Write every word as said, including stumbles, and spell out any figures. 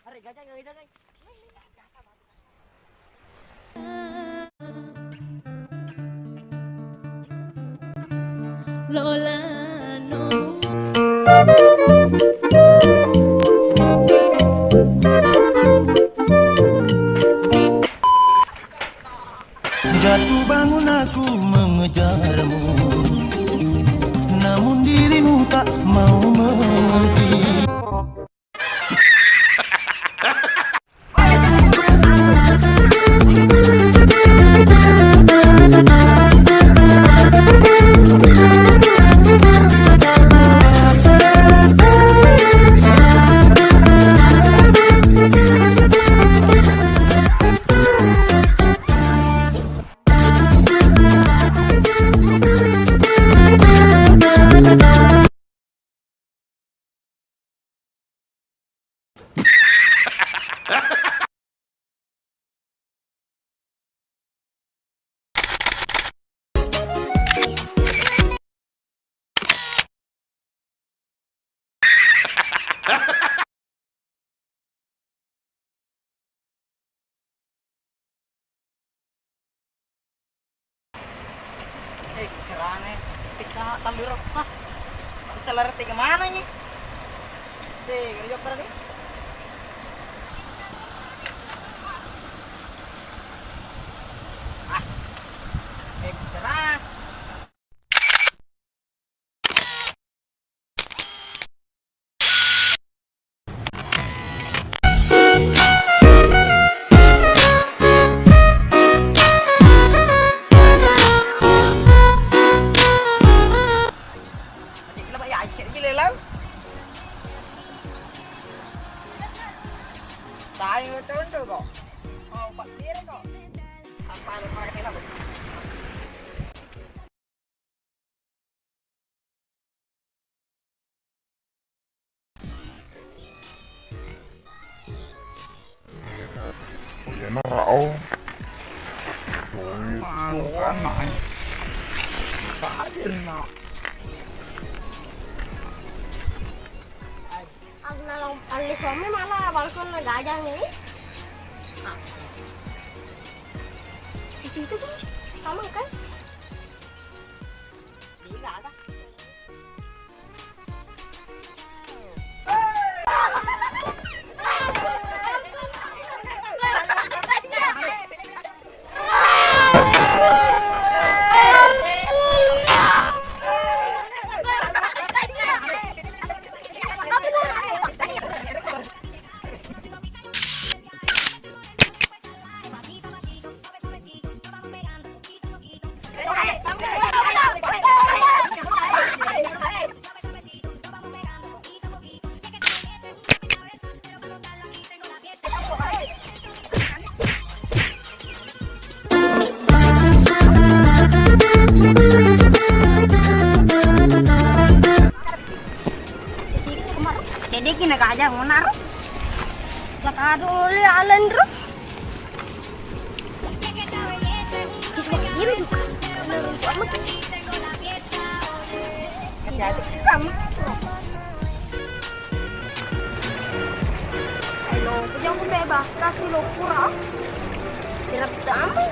Are gajah, gajah, gajah. Lola no. Jatuh bangun aku mengejarmu, namun dirimu tak mau mengerti. Eh, carane. Tika tallu ro. Hah. Bisa lari tiga mana ni? Eh, gari joper ni. Ah. Eh, carane. Sayang betul kok. Mau pak kiri kok. Apa lu pakai lah? Enak, oh. Malu anak. Enak. Alle suami malah balkon gajang ni. Itu, itu tuh, sama kan? Jadi kina kaja ngonar. Sakado li alen ro. Hati-hati kamu. Ayo, jangan bebas, kasih lo pura. Tidak tamu.